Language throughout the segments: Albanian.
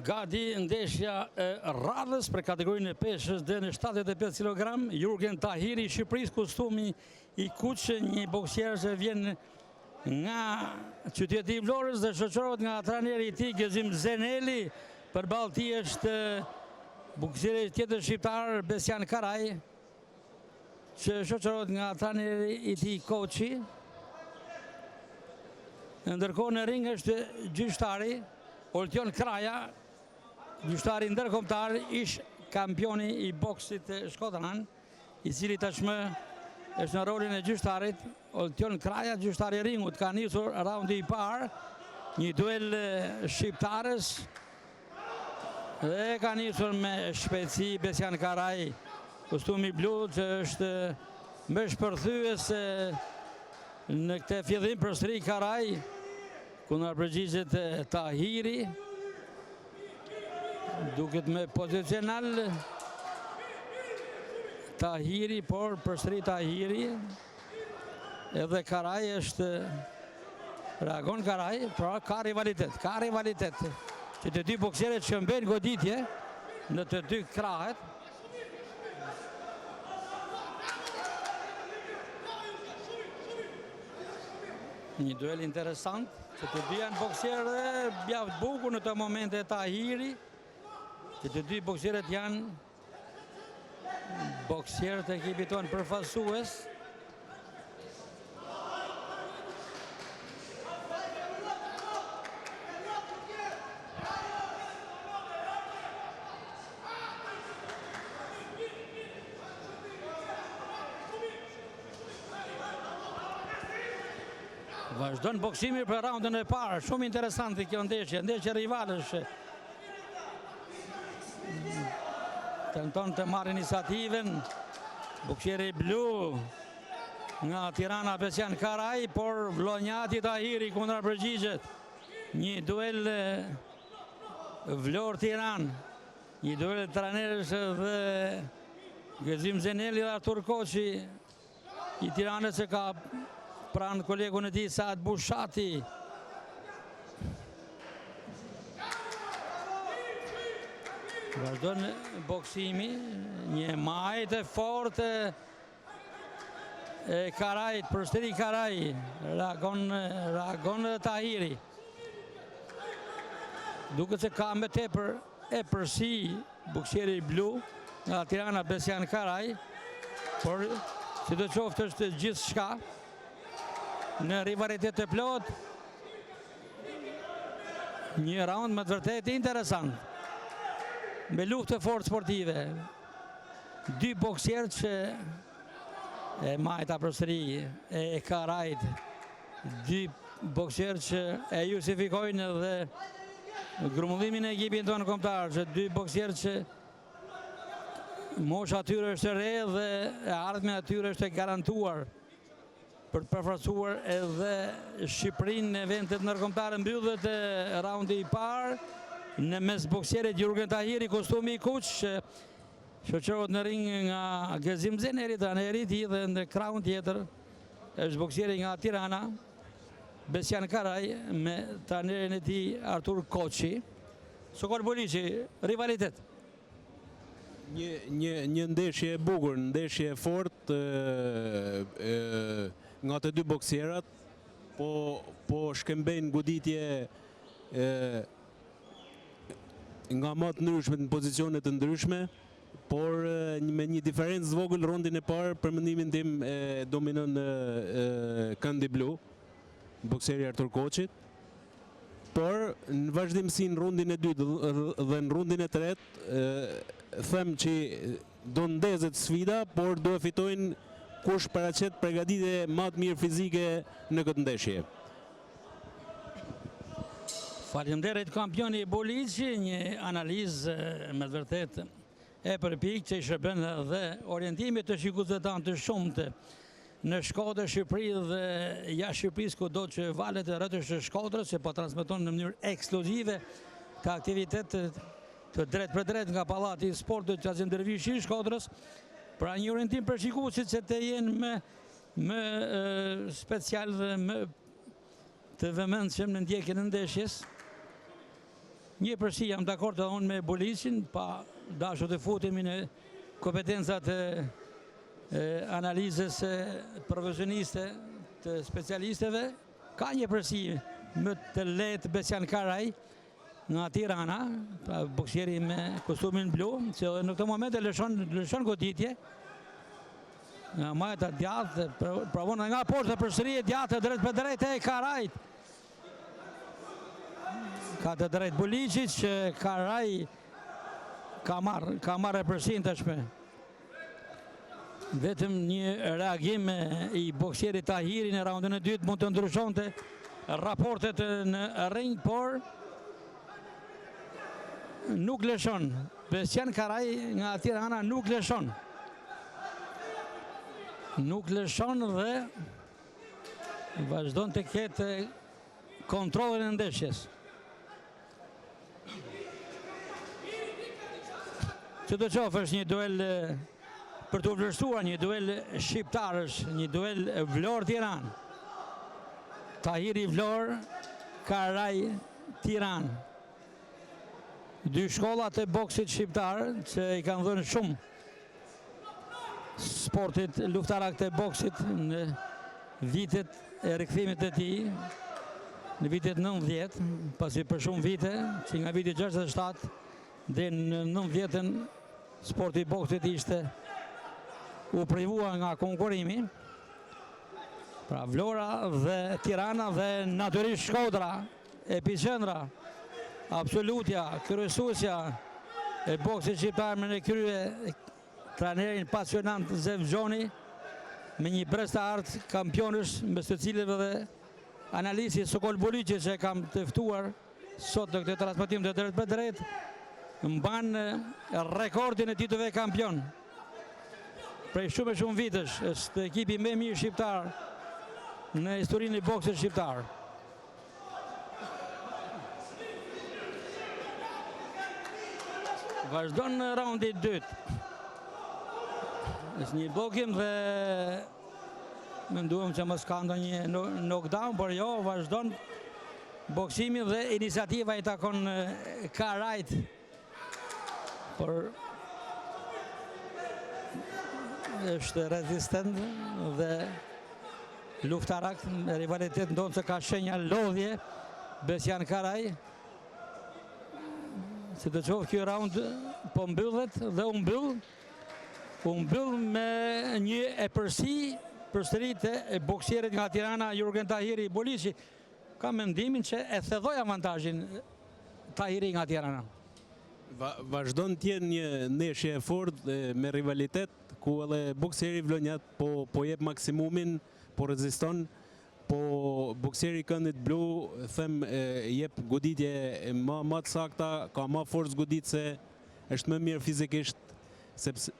Gati ndeshja e radhës për kategorinë e peshës deri në 75 kg, Jurgen Tahiri i Shqipërisë, kostumi i kuq, një boksier që vjen nga qyteti i Vlorës dhe shoqërohet nga trajneri i tij Gëzim Zeneli, përballë tij është boksieri tjetër shqiptar Besian Karaj, që shoqërohet nga trajneri i tij Koçi. Ndërkohë në ring është gjyqtari Oltion Kraja, gjyqtari ndërkombëtar, ish kampioni i boksit shkodran, i cili tashmë është në rolin e gjyqtarit. Oltion Kraja, gjyqtari i ringut, ka nisur raundi i parë, një duel shqiptarësh Dhe ka nisur me shpejtësi Besian Karaj, kostumi blu që është më shpërthyes në këtë fillim përsëri Karaj, kundërpërgjigjet Tahiri, duket më pozicional Tahiri, por përsëri Tahiri, Edhe Karaj është reagon Karaj, pra ka rivalitet, ka rivalitet. Që të dy boksierët shkëmbejnë goditje në të dy krahet. Një duel interesant, që të dy janë boksierë dhe mjaft bukur në këto momente Tahiri, që të dy boksierët janë Boksierët e ekipit tonë përfaqësues. Vazhdon boksimi për raundin e parë, shumë interesante kjo ndeshje, ndeshje rivalësh. Tenton të marrë iniciativën, boksieri blu nga Tirana Besian Karaj, por vlonjati Tahiri kundërpërgjigjet. Një duel Vlorë-Tiranë, një duel trajnerësh dhe Gëzim Zeneli dhe Artur Koçi I Tiranës e ka pranë kolegun e tij Saad Bushati. Vazhdon boksimi, një e majtë e fortë e Karajt, përsëri Karaj, reagon, reagon edhe Tahiri. Duket se ka më tepër epërsi Boksieri blu nga Tirana Besian Karaj, por sidoqoftë është gjithçka në rivalitet të plotë. Një raund me të vërtetë interesant. Me luftë të fortë sportive. Dy boksierë që e majta përsëri e Karajt. Dy boksierë që e justifikojnë edhe grumbullimin e ekipit tonë kombëtar, që dy boksierë që mosha e tyre është e re dhe e ardhmja e tyre është e garantuar për të përfaqësuar edhe Shqipërinë në eventet ndërkombëtare mbyllet raundi i parë në mes boksierit Jurgen Tahiri, kostumi i kuq, shoqërohet në ring nga Gëzim Zeneli, trajneri i tij dhe në krahun tjetër është boksieri nga Tirana, Besian Karaj me trajnerin e tij Artur Koçi. Sokol Boliçi, rivalitet. Një një një ndeshje e bukur, ndeshje e fortë nga të dy boksierat, po po shkëmbejnë goditje e, nga më të ndryshmet në pozicione të ndryshme. Por me një diferencë të vogël rundin e parë për mendimin tim e dominon këndi blu, bokseri Artur Koçit. Por në vazhdimësi në rundin e dytë dhe në rundin e tretë them që do ndezet sfida, por do e fitojnë kush paraqet përgatitje më të mirë fizike në këtë ndeshje. Faleminderit kampioni Boliçi, një analizë me të vërtetë e përpiktë që i shërben dhe orientimit të shikuesve tanë të shumtë në Shkodër, Shqipëri dhe jashtë Shqipërisë kudo që valët e RTSH Shkodrës që po transmeton në mënyrë ekskluzive këtë aktivitet. të drejtpërdrejtë nga Pallati i Sportit Qazim Dervishi i Shkodrës. Pra një orientim për shikuesit që të jenë më më special dhe më të vëmendshëm në ndjekjen e ndeshjes. Një epërsi jam dakord edhe unë me Buliqin, pa dashur të futemi në kompetencat e analizës profesioniste të specialistëve. Ka një epërsi më të lehtë Besian Karaj nga Tirana, pra boksieri me kostumin blu, që edhe në këtë moment e lëshon, lëshon goditje, nga e majta e djathtë, provon edhe nga poshtë dhe përsëri e djathtë e drejtpërdrejtë e Karajt. Ka të drejtë Buliqi që Karaj ka marrë, ka marrë epërsinë tashmë. Vetëm një reagim i boksierit Tahiri në raundin e dytë mund të ndryshonte raportet në ring, por nuk lëshon. Besian Karaj nga Tirana nuk lëshon. Nuk lëshon dhe vazhdon të ketë kontrollin e ndeshjes. Sidoqoftë është një duel për t'u vlerësuar, një duel shqiptarësh, një duel Vlorë-Tiranë. Tahiri Vlorë, Karaj Tiranë. Dy shkollat e boksit shqiptar që i kanë dhënë shumë sportit luftarak të boksit në vitet e rikthimit të tij, në vitet 90, pasi për shumë vite, që nga viti 67 deri në 90-ën sporti i boksit ishte u privua nga konkurrimi. Pra Vlora dhe Tirana dhe natyrisht Shkodra, epiqendra, absolutja, kryesuesja e boksit shqiptar me në krye Trajnerin pasionant Zef Gjoni me një brez të artë kampionësh mes të cilëve dhe analisti Sokol Buliqi që e kam të ftuar sot në këtë transmetim të drejtpërdrejtë mban rekordin e titujve kampion. Prej shumë e shumë vitesh është ekipi më i mirë shqiptar në historinë e boksit shqiptar. Vazhdon në raundi i dytë. Është një bllokim dhe menduam që mos ka ndonjë knockdown, por jo, vazhdon boksimi dhe iniciativa i takon Karajt. Por është rezistent dhe luftarak me rivalitet ndonëse ka shenja lodhje Besian Karaj. Sidoqoftë ky round po mbyllet dhe u mbyll u mbyll me një epërsi përsëri të boksierit nga Tirana Jurgen Tahiri Buliqi. Kam mendimin që e thelloi avantazhin Tahiri nga Tirana. Vazhdon të jetë një ndeshje e fortë me rivalitet, ku edhe boksieri vlonjat po po jep maksimumin, po reziston, po boksieri i këndit blu, them jep goditje më më të sakta, ka më forcë goditëse, është më mirë fizikisht sepse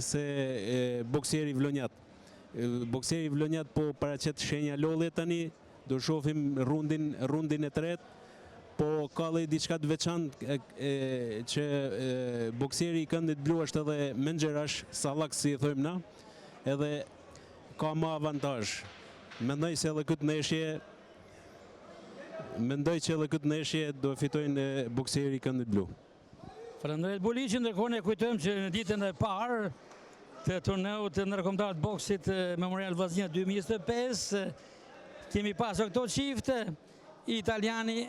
se boksieri vlonjat. Boksieri vlonjat po paraqet shenja lodhje tani, Do shohim rundin rundin e tretë, po ka dhe diçka të veçantë që boksieri i këndit blu është edhe menxherash, sallak si i thojmë na, edhe ka më avantazh. Mendoj se edhe këtë ndeshje mendoj që edhe këtë ndeshje do e fitojnë boksieri i këndit blu. Faleminderit Buliqi, ndërkohë ne kujtojmë që në ditën e parë të turneut ndërkombëtar të boksit Memorial Vllaznia 2025 kemi pasur këto çifte italiani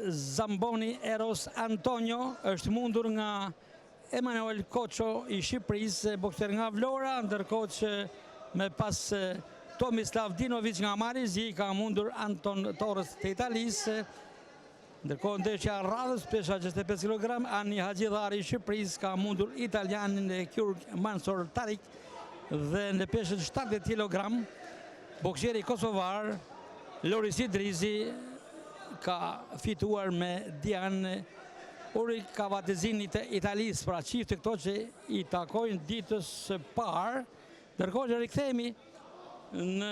Zamboni Eros Antonio është mundur nga Emanuel Koço i Shqipërisë, boksier nga Vlora, ndërkohë që më pas Tomislav Dinovic nga Mali i Zi ka mundur Anton Torres të Italisë. Ndërkohë ndeshja e radhës, pesha 65 kg, Ani Haxhidhari i Shqipërisë ka mundur italianin e kirurg Mansur Tarik dhe në peshën 70 kg, boksieri kosovar Loris Idrizi ka fituar me Dian Uri Kavatezini të Italisë, pra çifte këto që i takojnë ditës së parë, ndërkohë që rikthehemi në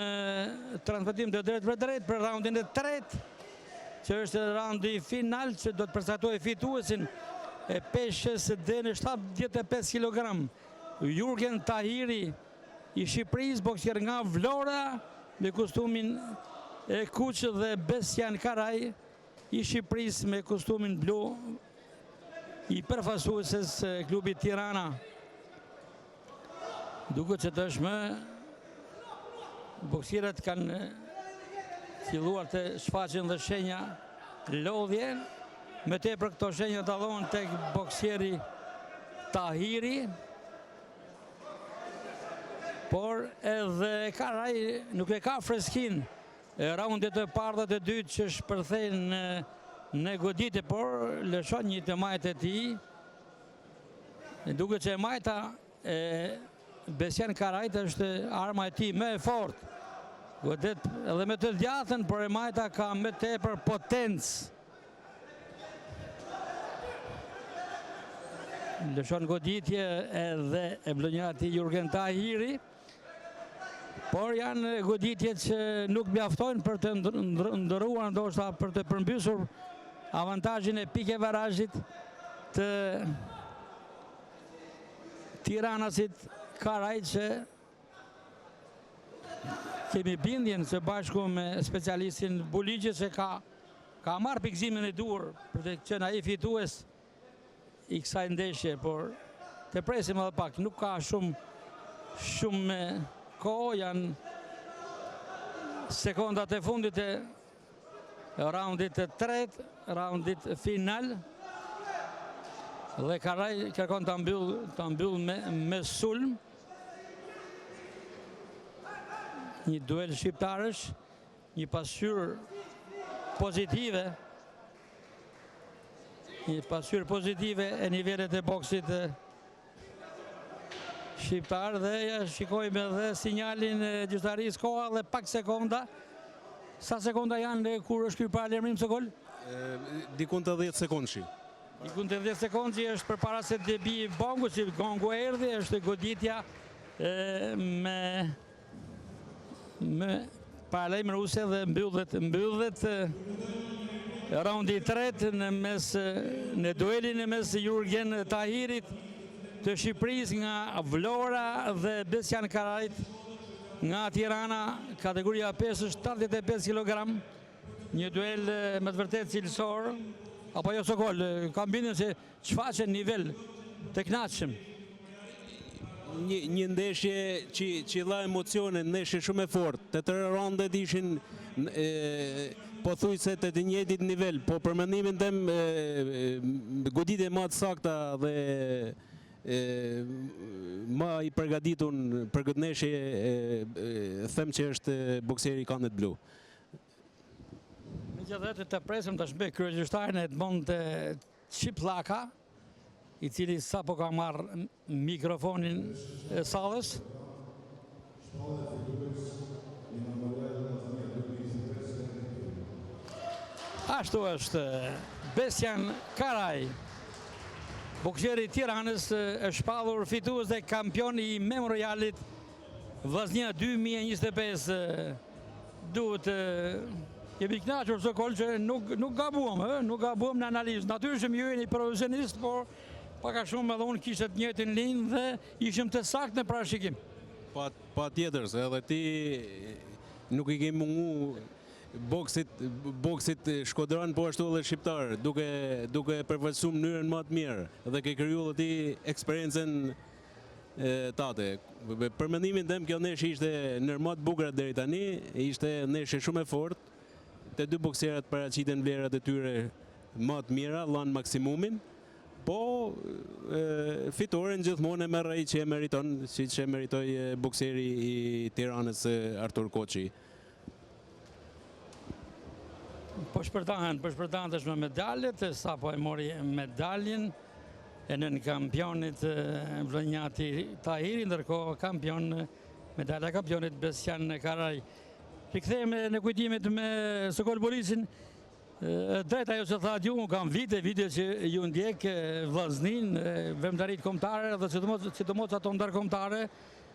transmetim të drejtpërdrejtë për raundin e tretë, që është raundi final që do të përcaktojë fituesin e peshës deri në 75 kg. Jurgen Tahiri i Shqipërisë, boksier nga Vlora me kostumin e kuq dhe Besian Karaj i Shqipërisë me kostumin blu i përfaqësueses së klubit Tirana. Duket që tashmë boksierët kanë filluar të shfaqin dhe shenja lodhje. Më tepër këto shenja dallohen tek boksieri Tahiri. Por edhe Karaj nuk e ka freskinë e raundit të parë dhe të dytë që shpërthen në goditje, por lëshon një të majtë të tij. Duket që e majta e Besian Karajt është arma e tij më e fortë. Godet edhe me të djathtën, por e majta ka më tepër potencë. Lëshon goditje edhe e vlonjati Jurgen Tahiri. Por janë goditje që nuk mjaftojnë për të ndërruar ndoshta për të përmbysur avantazhin e pikëavarazhit të Tiranasit Karaj që kemi bindjen së bashku me specialistin Buliqi se ka ka marrë pikëzimin e duhur për të qenë ai fitues i kësaj ndeshje, por të presim edhe pak, nuk ka shumë shumë kohë, janë sekondat e fundit e raundit të tretë, raundit final. Dhe Karaj kërkon ta mbyll, ta mbyll me, me sulm. Një duel shqiptarësh, një pasqyrë pozitive Një pasqyrë pozitive e nivelit të boksit shqiptar dhe ja shikojmë edhe sinjalin e gjyqtarisë koha dhe pak sekonda. Sa sekonda janë kur është ky paralajmërim Sokol? Dikun te 10 sekondëshi. Dikun te 10 sekondëshi është përpara se të bie gongu, si gongu erdhi, është goditja me Me paralajmëruese dhe mbyllet, mbyllet raundi i tretë në mes në duelin në mes Jurgen Tahirit të Shqipërisë nga Vlora dhe Besian Karajt nga Tirana, kategoria 5 75 kg. Një duel me të vërtetë cilësor, apo jo Sokol, kam bindjen se shfaqen nivel të kënaqshëm. Një, një ndeshje që, që dha emocione, ndeshje shumë e fortë. Të tre raundet ishin e, pothuajse të të njëjtit nivel, po për mendimin tim goditje më të sakta dhe e, më i përgatitun për këtë ndeshje them që është bokseri i kandit blu. Megjithatë të presim tashmë kryegjyqtarin Edmond Çiplaka, i cili sapo ka marrë mikrofonin e sallës. Ashtu është Besian Karaj, boksieri i Tiranës është shpallur fitues dhe kampion i memorialit Vllaznia 2025 duhet jemi kënaqur Sokol që nuk nuk gabuam, ë, nuk gabuam në analizë. Natyrshëm ju jeni profesionist, por pak a shumë edhe unë kisha të njëjtën linjë dhe ishim të saktë në parashikim. Pa patjetër se edhe ti nuk i ke mungu boksit boksit shkodran po ashtu edhe shqiptar, duke duke përfaqësuar mënyrën më të mirë dhe ke kriju edhe ti eksperiencën Tate. Për mendimin tim kjo ndeshje ishte ndër më të bukurat deri tani, ishte ndeshje shumë e fortë. Të dy boksierat paraqitën vlerat e tyre më të mira, dhanë maksimumin. Po fitoren gjithmonë e merr ai që e meriton, siç e meritoi boksieri i Tiranës Artur Koçi. Po shpërndahen, po shpërndahen tashmë medaljet, sapo e mori medaljen e nënkampionit vlonjati Tahiri, ndërkohë kampion, medalja e kampionit Besian Karaj. Rikthehemi në kujtimet me Sokol Boliçin, e drejtë ajo që thatë ju, unë kam vite, vite që ju ndjek Vllazninë, veprimtaritë kombëtare dhe sidomos ato ndërkombëtare.